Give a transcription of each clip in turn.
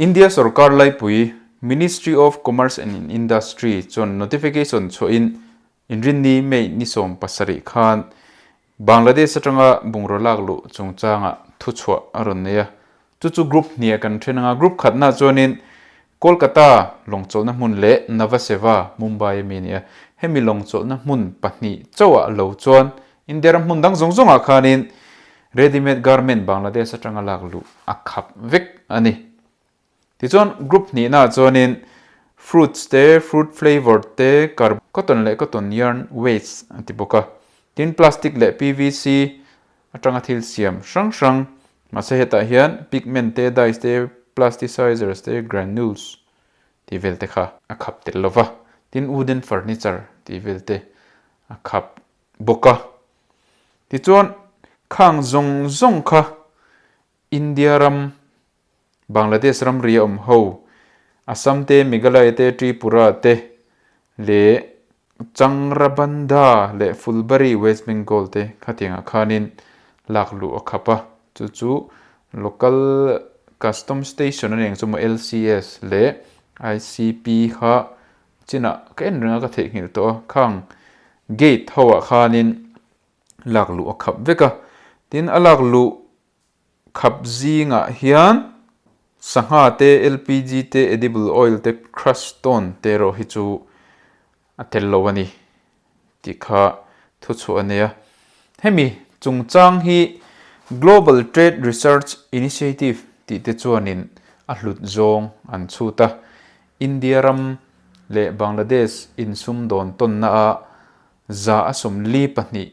India sorkar laipui Ministry of Commerce and Industry chuan notification chhuahin Inrinni May ni 17 khan Bangladesh atanga bungraw lak luh chungchangah thuchhuah a rawn nei a. Chu chu group hniah kan then anga group khatna chuanin Kolkata lawngchawlhna hmun leh Navaseva, Mumbai ami a ni a. Hemi lawngchawlhna hmun pahnih chauhah lo chuan India ram hmun dang zawng zawngah khanin ready made garment Bangladesh atanga lak luh a khap vek a ni. Tichuan group hnihnaah chuanin fruits te, fruit flavour te, cotton leh cotton yarn waste a ti bawk a. Tin plastic leh PVC atanga thil siam hrang hrang mahse hetah hian pigment te, dyes te, plasticizers te, granules tih vel te kha a khap tel lo va. Tin wooden furniture tih vel te a khap bawk a. Tichuan khang zawng zawng kha India ram, Bangladesh ramri a awm ho, Assam te, Meghalaya te, Tripura te leh Changrabandha leh Fulbari, West Bengal te khatiangah khanin lak luh a khap a, chu chu Local Custom Station a ni ang chu maw LCS leh ICP kha chinah ka en reng a ka theihnghilh tawh a, khang gate ho ah khanin lak luh a khap vek a, tin a lak luh Khap zingah hian sangha te, LPG te, edible oil te, crushed stone te erawh hi chu a tel lo a ni tih kha thuchhuah a nei a. Hemi chungchang hi Global Trade Research Initiative tih te chuanin a hlut zawng an chhut a. India ram leh Bangladesh insumdawn tawnna ah 142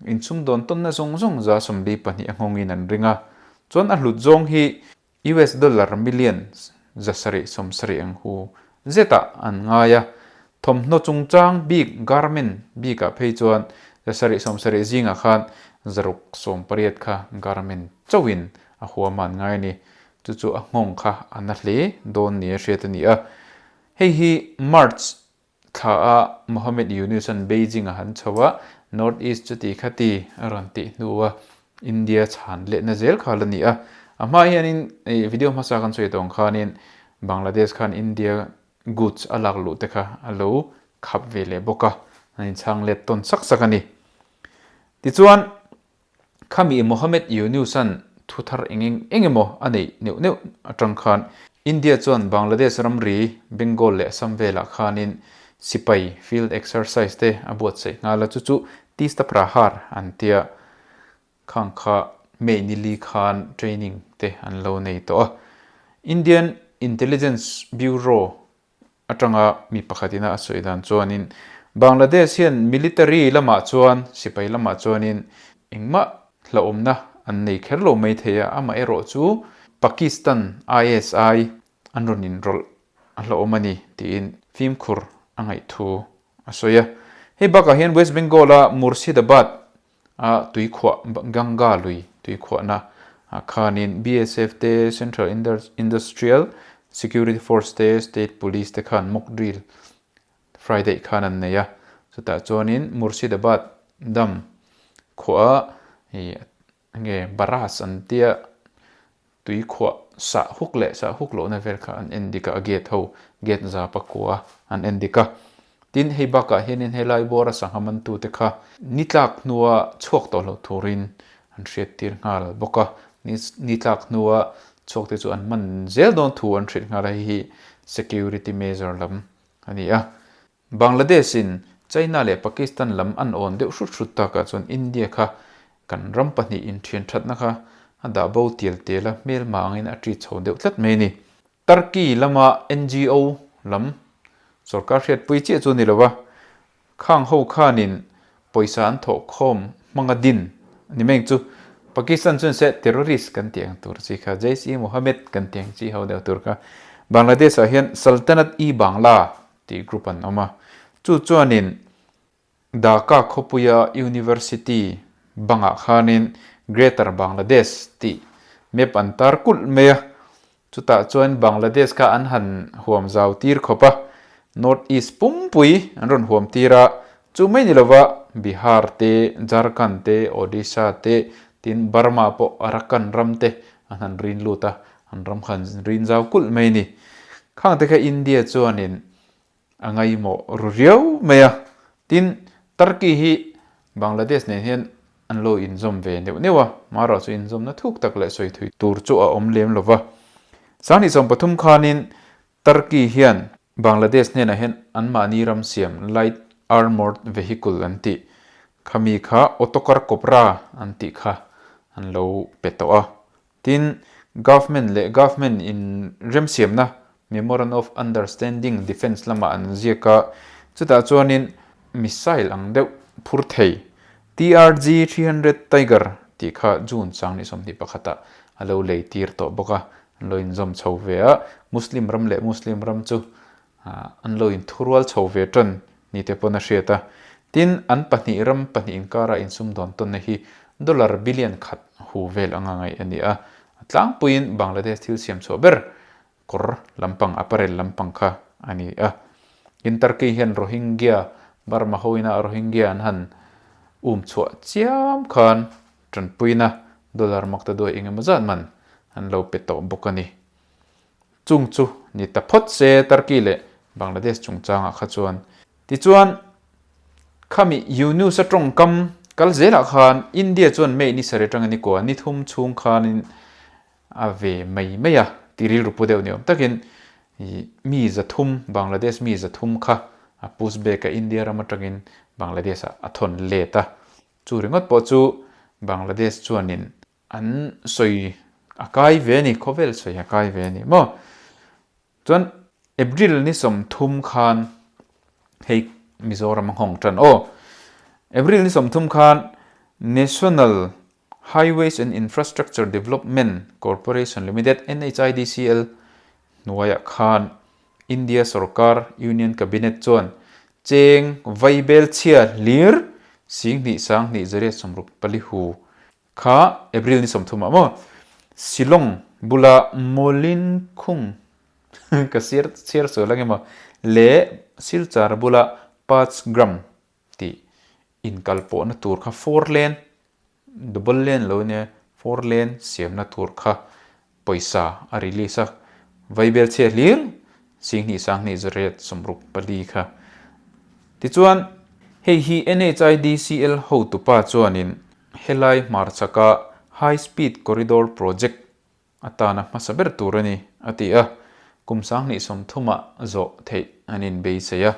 Insumdawn tawnna zawng zawng 72 a nghawngin an ring a, chuan a hlut zawng hi US dollar million 770 ang hu zetah an ngai a. Thawmhnaw chungchang bik garment bikah phei chuan 770 zingah khan 680 kha garment chauhin a huam a an ngai a ni. Chu chu a nghawng kha a na hle dawn nia hriat a ni a. Hei hi March Thla a Mohammed Yunus an Beijing a han chho a, North East chu ti kha ti a rawn tih hnu a India chhan lehna zel kha la ni a. A hma hianin ih video hmasa kan sawi tawng khanin Bangladesh khan India goods a lak luh te kha a lo khap ve leh bawk a, an inchhang let tawn sak sak a ni. Tichuan. Khami Mohammed Yunus-a'n thu thar eng eng eng emaw a neih neuh neuh atang khan India chuan Bangladesh ramri Bengal leh Assam velah khanin sipai field exercise te a buatsaih nghal a, chu chu Teesta Prahar an tia khang kha May nili khan training te an lo nei tawh a. Indian Intelligence Bureau atanga mi pakhatina a sawi dan chuanin Bangladesh hian military lamah chuan sipai lamah chuanin engmah hlauhawmna an nei kher lo mai thei a, amaherawh chu Pakistan ISI an rawn inrawlh a hlauhawm a ni tiin fimkhur a ngaihthu a sawi a. Hei bakah hian West Bengal-a Murshidabad a tuikhuah Ganga lui tuikhuahna ah khanin BSF te, Central Industrial Security Force te, State Police te khan mock drill Friday khan an nei a, chutah chuanin Murshidabad dam khuah ih enge barrage an tia Tui khuah sah huk leh sah huk lohna vel kha an en dik a, a gate ho, gate za pakua an en dik a. Tin, hei bakah hianin helai bawra sangha mantute kha ni tlak hnua chhuak tawh loh turin an hriattir nghal bawk a. Ni tlak hnua chhuakte chu an man zel dawn thu an hrilh nghal a, hei hi security measure lam a ni a. Bangladesh in China leh Pakistan lam an awn deuh hrut hrut takah chuan India kha kan ram pahnih inthian thatna kha a dah bo tial tial a, hmelma angin a ṭi chho deuh tlat mai a ni. Turkey lama NGO lam sorkar hriatpui chiah chu a ni lo va, khang ho khanin pawisa an thawh khawm hmanga din a ni mai ang chu. Pakistan chuan se terrorist kan tih ang tur chi kha, Jaish-e-Mohammed kan tih ang chi ho deuh tur kha. Bangladesh ah hian Sultanate-e-Bangla tih group an awm a. Chu chuanin Dhaka khawpuia University bangah khanin Greater Bangladesh tih map an tar kulh mai a. Chutah chuan Bangladesh kha an han huam zau tir khawp a, North East pumpui an rawn huam tir a, chu mai ni lova Bihar te, Jharkhand te, Odisha te, tin Burma pawh Arakan ram te an han rin lut a. An ram kha an rin zau kulh mai a ni. Khang te kha India chuanin a ngaihmawh ru riau mai a. Tin, Turkey hi Bangladesh nen hian an lo inzawm ve neuh neuh a, Mara chu inzawmna thuk tak leh sawi thui tur chu a awm lem lo va. 2013 khanin Turkey hian Bangladesh hnenah hian anmahni ram siam light armoured vehicle an tih khami kha Otokar Cobra an tih kha an lo pe tawh a. Tin, Government leh Government in remsiamna Memorandum of Understanding Defence lamah an ziak a, chutah chuanin missile ang deuh phur thei TRG 300 Tiger tih kha June 2021ah a lo lei tir tawh bawk a, an lo inzawm chho ve a, Muslim ram leh Muslim ram chu an lo inthurual chho ve tan ni te pawn a hriat a. Tin, an pahnih ram pahnih inkara insumdawn tawnna hi dollar billion khat hu vel anga ngaih a ni a. A tlangpuiin Bangladesh thil siam chhuah ber kawr lampang, apparel lampang kha a ni a. Tin, Turkey hian Rohingya, Burma hoina Rohingya an han um chhuah chiam khan tanpuina dollar makta duai engemaw zat man an lo pe tawh bawk a ni. Chung chu ni ta phawt se Turkey leh Bangladesh chungchangah kha chuan. Tichuan, khami Yunus-a tawngkam kal zelah khan India chuan May ni sarih atanga ni kua ni thum chhung khanin a ve mai mai a, ti rilru pu deuh ni awm takin mi 300, Bangladesh mi 300 kha a push back a, India ram atangin Bangladesh-ah a thawn let a. Chu ringawt pawh chu Bangladesh chuanin An sawi a kai ve a ni, khawvel sawi a kai ve a ni maw? Chuan April ni 30 khan hei Mizoram a nghawng tan aw. April ni 30 khan National Highways and Infrastructure Development Corporation Limited, NHIDCL, hnuaiah khan India sorkar Union Cabinet chuan cheng vaibel chhia hlir 2,2,864 hu Kha April ni 30 ah maw Shillong bula Mawlin khung ka sir chhiar sual ang emaw leh Silchar bula Pachgram tih inkalpawhna tur kha four lane double lane lo nia four lane siamna tur kha Pawisa a release a, Vaibel chhia hlir 2,2,864 kha. Tichuan, hei hi NHIDCL hotupa chuanin helai hmarchhaka High Speed Corridor Project atana hmasa ber tur a ni, a ti a, kum 2030ah zawh theih an inbeisei a.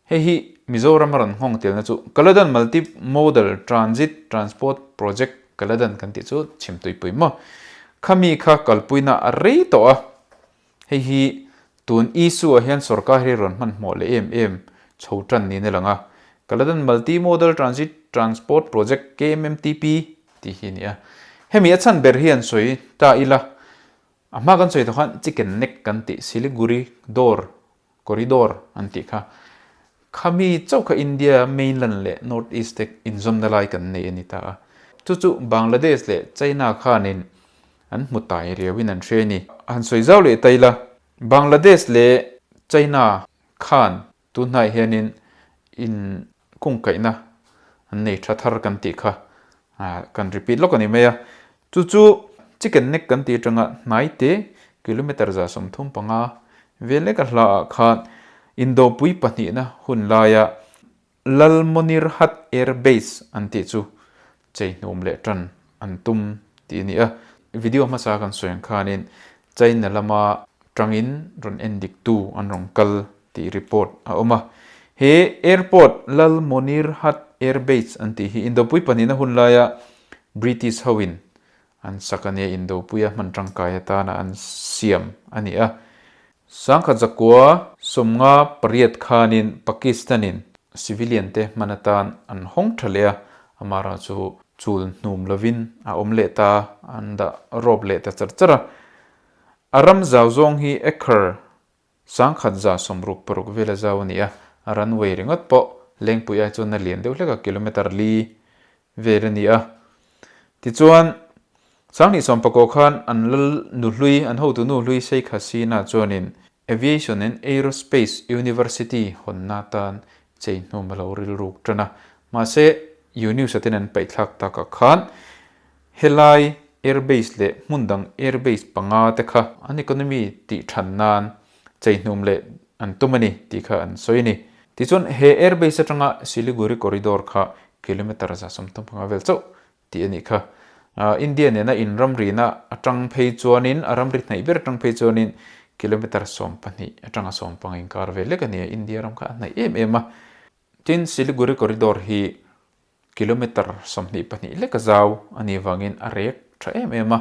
Hei hi Mizoram a rawn nghawng telna chu Kaladan Multi Modal Transit Transport Project Kaladan kan tih chu chhim tuipui maw? Khami kha kalpuina a rei tawh a, hei hi tun issue ah hian sorkar hi rawn hmanhmawh leh em em chho tan niin a lang a, Kaladan Multi Modal Transit Transport Project, KMMTP, tih hi a ni a. Hemi a chhan ber hi an sawi ta ila, a hma kan sawi tawh khan chicken neck kan tih Siliguri dawr Corridor an tih kha. Khami chauh kha India mainland leh North East te inzawmna lai kan nei a ni ta a. Chu chu Bangladesh leh China khanin an hmu tai riauin an hre a ni. Han sawi zau leh ta ila, Bangladesh leh China khan tunhnaiah hianin in kungkaihna an nei tha thar kan tih kha kan repeat lawk a ni mai a. Chu chu chicken neck kan tih atanga hnai te kilometer 135 vel leka hla ah khan Indopui pahnihna hun laia Lalmonirhat Air Base an tih chu chei hnum leh tan an tum tih a ni a. Video hmasa kan sawi ang khanin China lama tangin rawn en diktu an rawn kal tih report a awm a. He airport Lalmonirhat Air Base an tih hi Indopui pahnihna hun laia British hoin an sak a nia, Indopuia hman tangkai atana an siam a ni a. 1958 khanin Pakistan-in civilian te hman atan an hawng tha leh a, amara chu chul hnum lovin a awm leh ta, an dah rawp leh ta char char a. A ram zau zawng hi acre 1166 vela zau a ni a, a runway ringawt pawh Lengpui ai chuan a lian deuh hlek a, kilometre li vel a ni a. Tichuan, 2019 khan an lal nu hlui, an hotu nu hlui Sheikh Hasina chuanin Aviation and Aerospace University hawnna atan chei hnum a lo rilruk tan a. Mahse, Yunus-a ten an paihthlak takah khan helai. Airbase leh hmun dang airbase panga te kha an economy tih than nan cheihnum leh an tum a ni tih kha an sawi a ni. Tichuan he airbase atanga Siliguri corridor kha kilometre 135 vel chauh tih a nih kha. India nena inramrina atang phei chuanin a ramri hnaih ber atang phei chuanin kilometre 12 atanga 15 inkar vel lek a ni a, India ram kha a hnaih em em a. Tin, Siliguri corridor hi kilometre 22 lek a zau a nih vangin a rek tha em em a.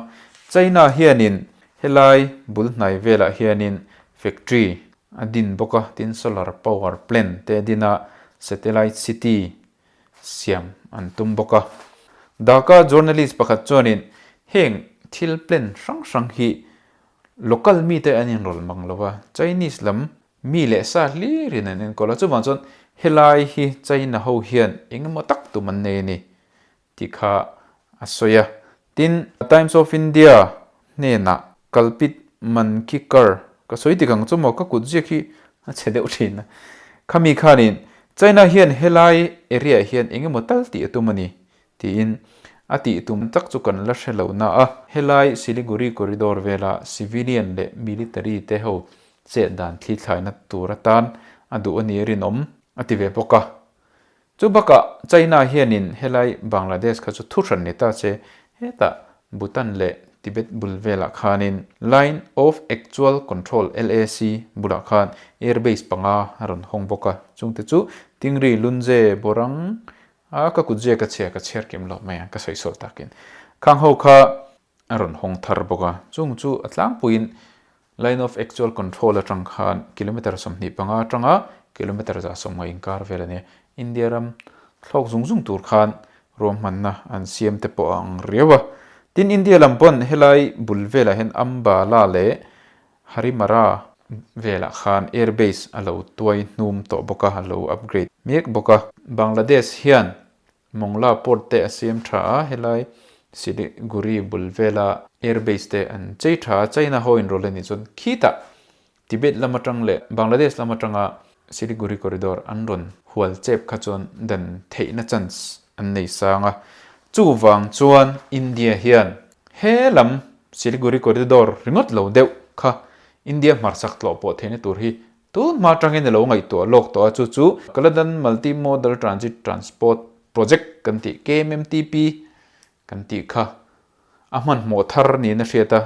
China hianin helai bul hnai velah hianin factory a din bawk a, tin solar power plant te a din a, satellite city siam an tum bawk a. Dhaka journalist pakhat chuanin heng thil plan hrang hrang hi local mite an inrawlh mang lo a, Chinese lam mi leh sa hlirin an enkawl a, chuvang chuan helai hi China ho hian engemaw tak tum an nei a ni tih kha a sawi a. Tin, Times of India hnenah Kalpit Mankikar ka sawi dik ang chu maw, ka kut ziak hi a chhe deuh thin a. Khami khanin China hian helai area ah hian engemaw tal tih a tum a ni tiin a tih tum tak chu kan la hre lo na a. Helai Siliguri corridor vela civilian leh military te ho chet dan thli thlaina tur atan a duh a ni rinawm a ti ve bawk a. Chu bakah China hianin helai Bangladesh kha chu thu hran ni ta che, hetah Bhutan leh Tibet bul velah khanin Line of Actual Control, LAC, bulah khan airbase panga a rawn hawng bawk a, chungte chu Tingri, Lunze, Borang a ka kutze ka chhia ka chhiar kim lo mai ang ka sawi sual takin khang ho kha a rawn hawng thar bawk a, chung chu a tlangpuiin Line of Actual Control atang khan kilometre 25 atanga kilometre 150 inkar vel a ni. India ram thlawk zung zung tur khan ruahmanna an siam te pawh a ang riau a. Tin, India lam pawn helai bul velah hian Ambala leh Harimara velah khan airbase a lo tuai hnum tawh bawk a, a lo upgrade mek bawk a. Bangladesh hian Mongla port te a siam tha a, helai Siliguri bul vela airbase te an chei tha a, China ho inrawlh a nih chuan khitah Tibet lam atang leh Bangladesh lam atanga Siliguri corridor an rawn hual chep kha chuan dan theihna chance an nei sang a, chuvang chuan India hian he lam Siliguri corridor ringawt lo deuh kha India hmarchhak tlawh pawh theihna tur hi Tun hma atangin a lo ngaihtuah lawk tawh a, chu chu Kaladan Multi Modal Transit Transport Project kan tih, KMMTP kan tih kha a hmanhmawh thar niin a hriat a.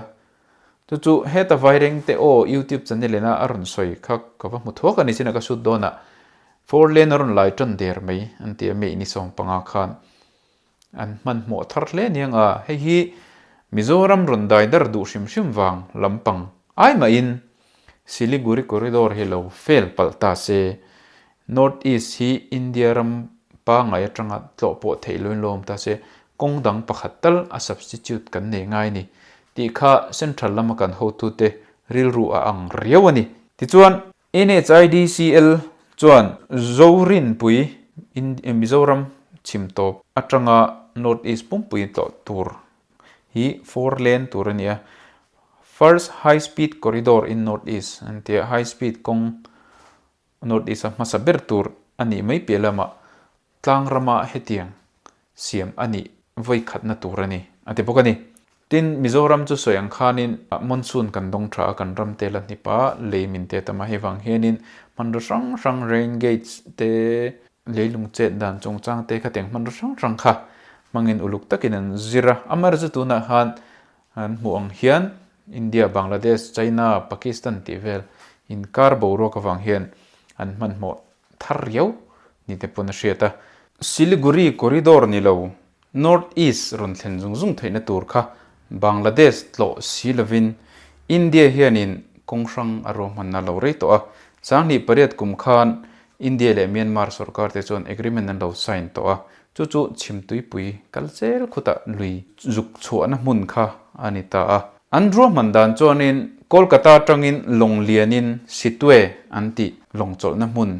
Chu chu heta Vairengte aw YouTube channel ina a rawn sawi kha ka va hmu thuak a ni chin a ka shoot dawn ah four lane a rawn lai tan der mai an ti a May ni 15 khan. An hmanhmawh thar hle aniang a, hei hi Mizoram rawn dai dar duh hrim hrim vang lampang ai mahin Siliguri corridor hi lo fail palh ta se, North East hi India ram pangngai atanga tlawh pawh theih loin lo awm ta se, kawng dang pakhat tal a substitute kan nei ngai ni tih kha Central lama kan hotute rilru a ang riau a ni. Tichuan, NHIDCL chuan Zorinpui, Mizoram chhim tawp atanga North East pumpui tlawh tur hi four lane tur a ni a, First High Speed Corridor in North East an ti a, High Speed kawng North East a hmasa ber tur a nih mai piah lamah Tlang rama hetiang siam a nih vawi khatna tur a ni, a ti bawk a ni. Tin, Mizoram chu sawi ang khanin monsoon kan dawng tha a, kan ram te la hnip a, lei min te tam a, hei vang hianin hmanraw hrang hrang rain gauge te, leilung chet dan chungchang te khatiang hmanraw hrang hrang kha hmangin uluk takin an zir a. Amaherawhchu tunah khan an hmuh ang hian India, Bangladesh, China, Pakistan tih vel inkar boruak avang hian an hmanhmawh thar riau ni te pawn a hriat a. Siliguri corridor ni lo, North East rawn thlen zung zung theihna tur kha Bangladesh tlawh si lovin India hianin kawng hrang a ruahmanna lo rei tawh a. 2008 kum khan India leh Myanmar sorkar te chuan agreement an lo sign tawh a, chu chu Chhimtuipui kal zel khutah lui zuk chhuahna hmun kha a ni ta a. An ruahman dan chuanin Kolkata atangin lawng lianin Sittwe an tih lawng chawlhna hmun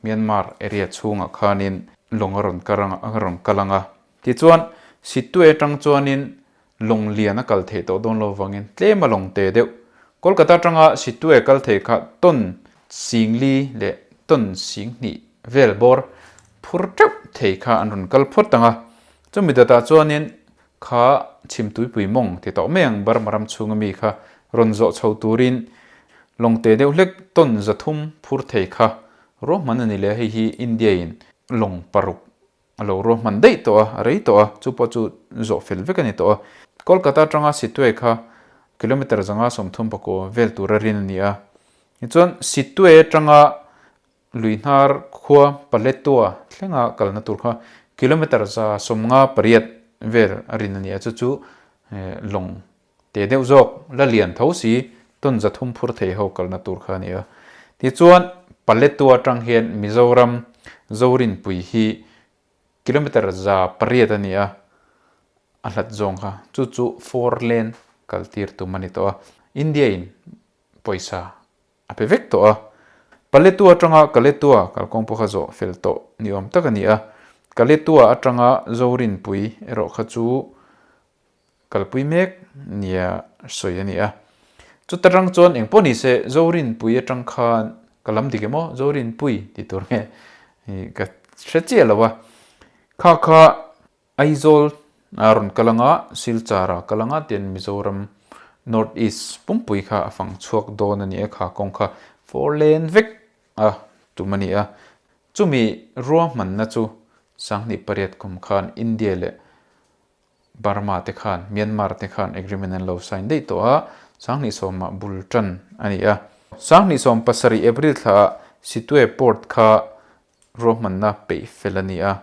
Myanmar area chhungah khanin lawng a rawn kar ang a rawn kal ang a. Tichuan, Sittwe atang chuanin lawng lian a kal theih tawh dawn lo vangin tlem a lawng te deuh. Kolkata atanga Sittwe kal thei kha ton 4000 leh ton 2000 vel bawr phur teuh thei kha an rawn kal phawt ang a. Chumi dawtah chuanin. Kha chhimtuipui mawng ti tawh mai ang Burma ram chhunga mi kha rawn zawh chho turin lawngte deuh hlek tawn 300 phur thei kha ruahman a ni leh a, hei hi India in lawng paruk a lo ruahman daih tawh a, a rei tawh a, chu pawh chu zawh fel vek a ni tawh a. Kolkata atanga Sittwe kha kilometre 539 vel tura rin a ni a, tichuan Sittwe atanga Lui hnar khua Palettua thlenga kalna tur kha kilometre 158 vel a rin a ni a, chu chu lawng te deuh zawk la lian tho si tawn 300 phur thei ho kalna tur kha a ni a. Tichuan Palettua atang hian Mizoram Zorinpui hi kilometre 800 a ni a, a hlat zawng kha chu chu four lane kaltir tum a ni tawh a, India in pawisa A pe vek tawh a. Paletua atanga Kaletua kalkawng pawh kha zawh fel tawh ni awm tak a ni a. Kaletua atanga Zorinpui erawh kha chu kalpui mek nia sawi a ni a. Chuta tang chuan eng pawh ni se Zorinpui atang khan ka lam dik emaw Zorinpui tih tur nge ka hre chiah lo a. Kha kha Aizawl a rawn kal anga, Silchar a kal anga tian Mizoram North East pumpui kha a fang chhuak dawn a ni a, kha kawng kha four lane vek a tum a ni a. Chumi ruahmanna chu 2008 kum khan India leh Burma te khan, Myanmar te khan agreement an lo sign daih tawh a, 2010 ah bul tan a ni a. 2017 April thlaah Sittwe Port kha ruahmanna peih fel a ni a.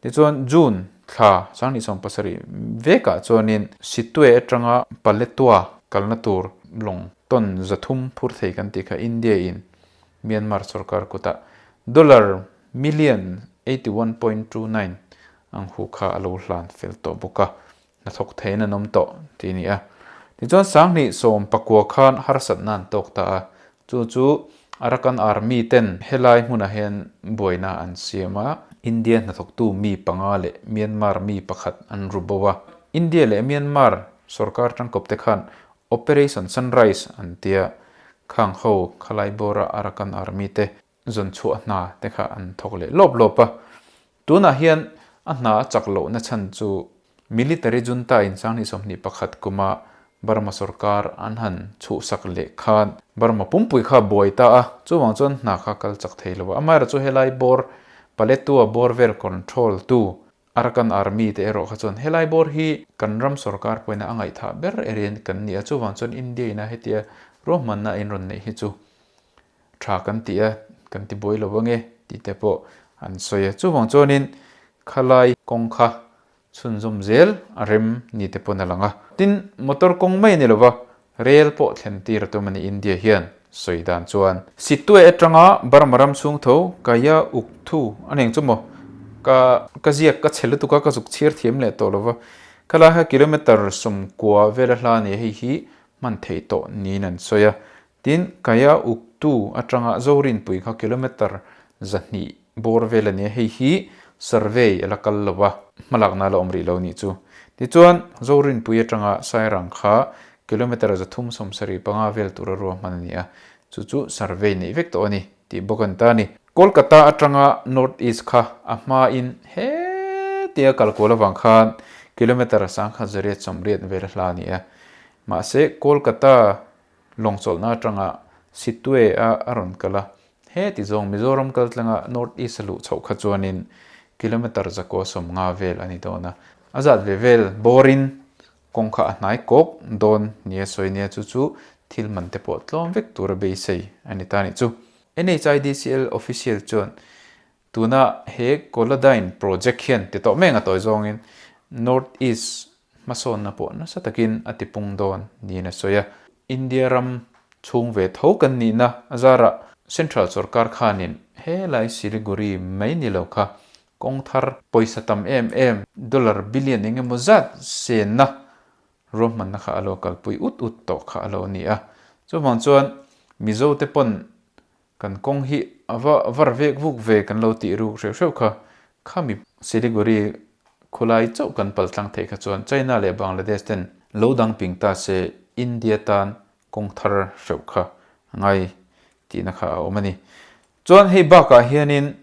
Tichuan June thla 2017 vekah chuanin Sittwe atanga Paletwa kalna tur lawng tawn 300 phur thei kan tih kha India in Myanmar sorkar kutah dollar million 81.29 ang hu kha a lo hlan fel tawh bawk a. Hnathawk theiin an awm tawh tih a ni a. Tichuan 2019 khan harsatna an tawk ta a, chu chu Arakan Army ten helai hmunah hian buaina an siam a, India hnathawktu mi panga leh Myanmar mi pakhat an ru bo a. India leh Myanmar sorkar tangkawp te khan Operation Sunrise an tia, khang ho khalai bawra Arakan Army te zawn chhuah hna te kha an thawk leh lawp lawp a. Tunah hian a hna a chak lohna chhan chu Military junta in 2021 kuma Burma sorkar an han chhuhsak leh khan Burma pumpui kha a buai ta a, chuvang chuan hna kha kal chak thei lo a. Amaherawhchu helai bawr Paletwa bawr vel control tu Arakan Army te erawh kha chuan helai bawr hi kan ram sorkar pawhin a ngaihthah ber erin kan ni a, chuvang chuan India ina hetia ruahmanna a inrawn neih hi chu tha kan ti a, kan ti buai lo ange tih te pawh an sawi a. Chuvang chuanin khalai kawng kha chhunzawm zel a rem ni te pawn a lang a. Tin, motor kawng mai a ni lova, rel pawh thlen tir a tum a ni India hian sawi dan chuan. Sittwe atanga Burma ram chhung tho Kaya uk thu a neng chu maw? Ka ka ziak ka chhe lutuk a, ka zuk chhiar thiam leh tawh lova. Khalai kha kilometre 90 vela hla a ni a, hei hi hman theih tawh niin an sawi a. Tin, Kaya Uktu atanga Zorinpui kha kilometre 200 bawr vel a ni a, hei hi survey a la kal lo a, hmalakna a la awm rih lo nih chu. Tichuan, Zorinpui atanga Sairang kha kilometre 375 vel tura ruahman a ni a, chu chu survey neih vek tawh a ni tih bawk an ta a ni. Kolkata atanga North East kha a hmain hetia kal kual avang khan kilometre 1180 vel a hla a ni a, mahse Kolkata Lawng chawlhna atanga Sittwe a a rawn kal a, heti zawng Mizoram kal tlanga North East a luh chhoh kha chuanin kilometre 190 vel a ni dawn a. A zat ve vel bawrin kawng kha a hnai kawk dawn nia sawi nia chu chu thil man te pawh tlawm vek tura beisei a ni ta nih chu. NHIDCL official chuan Tuna he Koladyne project hian ti tawh meng a tawi zawngin North East hmasawnna pawh nasa takin a tipung dawn niin a sawi a. India ram chhung ve tho kan nihna a zarah Central sorkar khanin helai Siliguri mai ni lo kha kawng thar pawisa tam em em dollar billion eng emaw zat senna ruahmanna kha a lo kalpui ut ut tawh kha a lo ni a. Chuvang chuan Mizo te pawn Kan kawng hi a va var vek vuk ve kan lo tih ruk hreuh hreuh kha. Khami Siliguri khulai chauh kan pal tlang theih kha chuan China leh Bangladesh ten lo dang ping ta se India tan kawng thar hreuh kha a ngai tihna kha a awm a ni. Chuan hei bakah hianin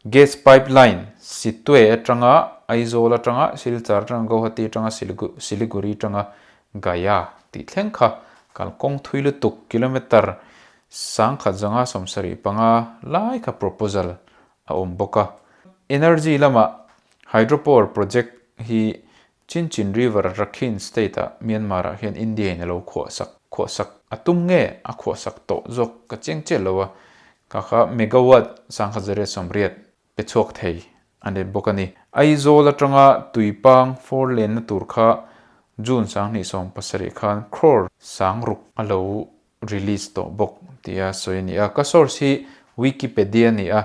Gas pipeline Sittwe atanga Aizawl atanga Silchar atanga Guwahati atanga Siliguri atanga Gaya tih thleng kha kalkawng thui lutuk kilometre 1575 lai kha proposal a awm bawk a. Energy lamah hydropower project hi Chinchin River Rakhine State ah Myanmar ah hian India in a lo khuahsak khuahsak a tum nge a khuahsak tawh zawk ka chiang chiah lo a, ka kha megawatt 1180 pe chhuak thei a ni bawk a ni. Aizawl atanga tuipang four lane na tur kha June 2017 khan crore 6000 a lo release tawh bawk tia sawi a ni a. Ka source hi Wikipedia a ni a,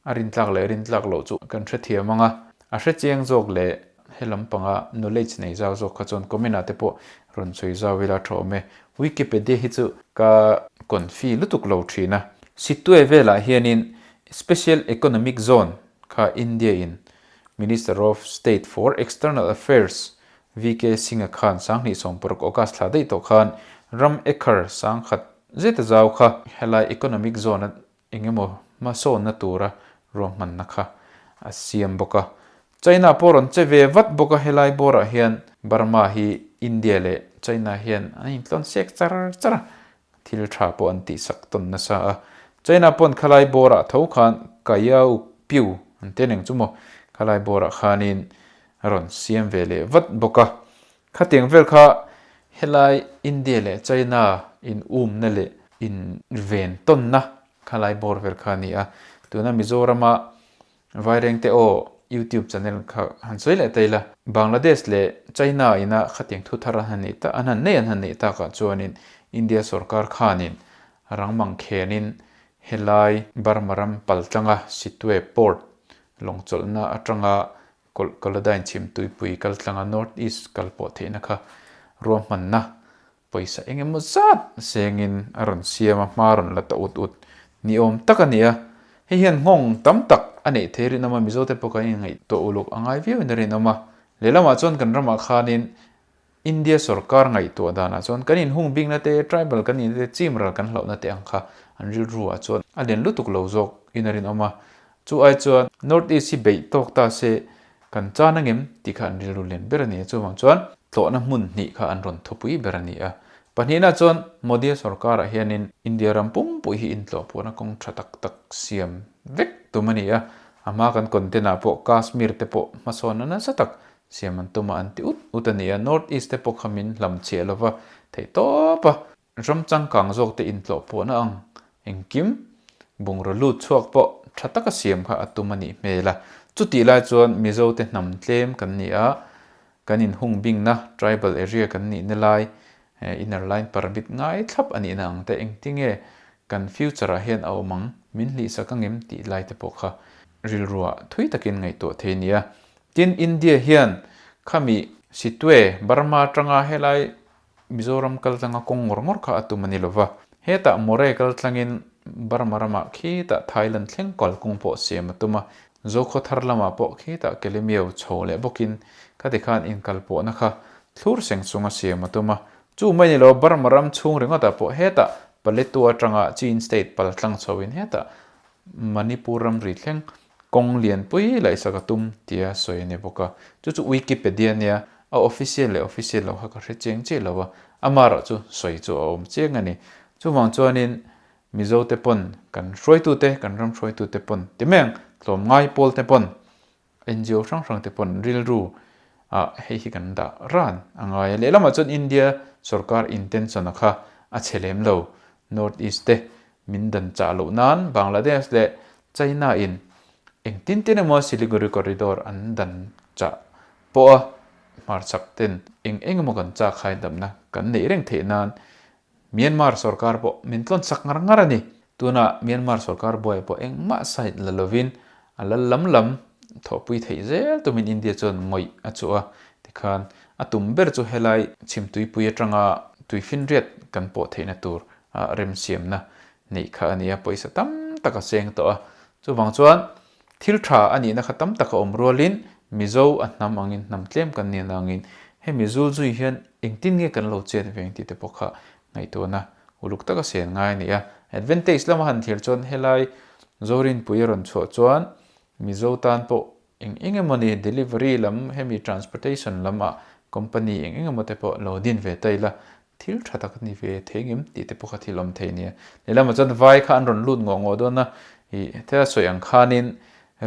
A rintlak leh rintlak loh chu kan hrethiam ang a, a hrechiang zawk leh he lampanga knowledge nei zau zawk kha chuan comment ah te pawh rawn sawi zau ila tha awm e. Wikipedia hi chu ka confi lutuk lo thin a. Sittwe velah hianin Special Economic Zone kha India in Minister of State for External Affairs VK Singh-a khan 2016 August thla daih tawh khan ram acre 10,000 zeta zau kha helai Economic Zone a Eng emaw hmasawnna tura ruahmanna kha a siam bawk a. China pawh rawn che ve vat bawk a, helai bawrah hian Burma hi India leh China hian an intlawn sek char char a, thil tha pawh an tihsak tawn nasa a. China pawn khalai bawrah tho khan Kayau Piu an ti aneng chu maw, khalai bawrah khanin a rawn siam ve leh vat bawk a. Khatiang vel kha helai India leh China in umna leh in ven tawnna khalai bawr vel kha a ni a. Tuna Mizorama Vairengte aw YouTube channel kha han sawi leh ta ila, Bangladesh leh China ina khatiang thu thar an han neih tak an han nei an han neih takah chuanin India sorkar khanin rangmang khenin helai Burma ram paltlanga Sittwe Port lawngchawlhna atanga Kawlh Kawladain chhim tuipui kal tlanga North East kal pawh theihna kha ruahmanna pawisa eng emaw zat sengin a rawn siam a, hma a rawn la ta ut ut ni awm tak a ni a. Hei hian nghawng tam tak a neih thei rinawm a, Mizote pawh kan inngaihtuah uluk a ngai viauin a rinawm a. Lehlamah chuan kan ramah khanin India sorkar ngaihtuah danah chuan kan inhung bikna te, tribal kan nihna te, chim ral kan hlauhna te ang kha an rilru ah chuan a len lutuk lo zawk in a rinawm a. Chu ai chuan North East hi beih tawk ta se kan chan angem tih kha an rilru len ber a ni a. Chuvang chuan tlawhna hmun hnih kha an rawn thupui ber a ni a. Pahnihna chuan Modi-a sorkarah hianin India ram pumpui hi intlawhpuahna kawng tha tak tak siam vek tum a ni a. A hma kan content ah pawh Kashmir te pawh hmasawnna nasa tak Siam an tum a an ti ut ut a ni a, North East te pawh kha min hlam chhiah lova theih tawp a, ram changkang zawk te intlawh pawhna ang engkim bungraw lut chhuak pawh tha taka siam kha a tum a nih hmel a. Chutih lai chuan Mizo te hnam tlem kan ni a, kan inhung bingna tribal area kan nihna lai inner line permit ngai thlap a nihna ang te engtinge kan future ah hian a awm ang min hlihsak angem tih lai te pawh kha rilruah thui takin ngaihtuah thei a ni a. Tin, India hian khami Sittwe, Burma atanga helai Mizoram kal tlanga kawng ngawr ngawr kha a tum a ni lova. Hetah Moreh kal tlangin Burma ramah khitah Thailand thleng kal kawng pawh siam a tum a. Zokhawthar lamah pawh khitah Kelemiau chho leh bawkin khati khan inkalpawhna kha thlur seng chunga siam a tum a. Chu mai ni lo, Burma ram chhung ringawtah pawh hetah Paletwa atanga Chin State pal tlang chhoin hetah Manipur ramri thleng kawng lianpui laihsak a tum tia sawi a ni bawk a. Chu chu Wikipedia nia, a official leh official lo kha ka hre chiang chiah lo a, amaherawh chu sawi chu a awm chiang a ni. Chuvang chuanin Mizote pawn kan hruaitute, kan ram hruaitute pawn ti mai ang, tlawmngai pawlte pawn NGO hrang hrang te pawn rilru ah hei hi kan dah ran a ngai a. Lehlamah chuan India sorkar intention a kha a chhe lem lo. North East te min dan chah loh nan Bangladesh leh China in engtin tin emaw Siliguri corridor an dan chah pawh a hmarchhak ten eng eng emaw kan chak khai damna kan neih reng theih nan Myanmar sorkar pawh min tlawn sak ngar ngar a ni. Tunah Myanmar sorkar buai pawh engmah side la lovin a lal lam lam thawhpui theih zel tumin India chuan ngawih a chuh a, tikhan a tum ber chu helai chhimtuipui atanga tuifinriat kan pawh theihna tur a remsiamna neih kha a ni a, pawisa tam tak a seng tawh a. Chuvang chuan Thil tha a nihna kha tam tak a awm rualin Mizo a hnam angin hnam tlem kan nih avangin hemi zul zui hian engtin nge kan lo chet ve ang tih te pawh kha ngaihtuahna uluk taka sel ngai a ni a. Advantage lama han thlir chuan helai Zorinpui a rawn chhuah chuan Mizo tan pawh eng eng emawni delivery lam hemi transportation lam ah company eng eng emaw te pawh lo din ve ta ila thil tha tak a ni ve thei ngem tih te pawh kha thil awm thei nia. Lehlamah chuan vai kha an rawn lut ngawh ngawh dawn a, ih thil a sawi ang khanin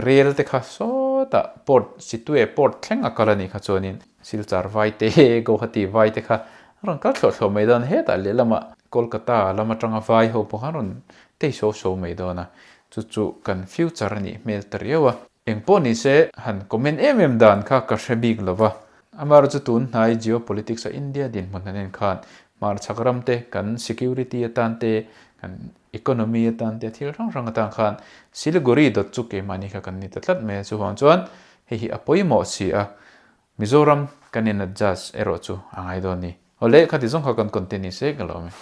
rel te kha sawtah port Sittwe port thleng a kal a nih kha chuanin Silchar vai te Guwahati vai te kha an rawn kal thluah thluah mai dawn a, hetah lehlamah Kolkata lam atanga vai ho pawh kha an rawn tei so so mai dawn a, chu chu kan future a nih hmel ta riau a. Engpawh ni se, han comment em em dan kha ka hre bik lo va. Amaherawhchu tun hnai geopolitics a India dinhmun han en khan hmarchhak ram te, kan security atan te, kan economy atan te, thil hrang hrang atan khan Siliguri dawt chu keimahni kha kan ni ta tlat mai a. Chuvang chuan hei hi a pawimawh si a, Mizoram kan in adjust erawh chu a ngai dawn ni. Awle, khati zawng kha kan content ni se ka lo awm e.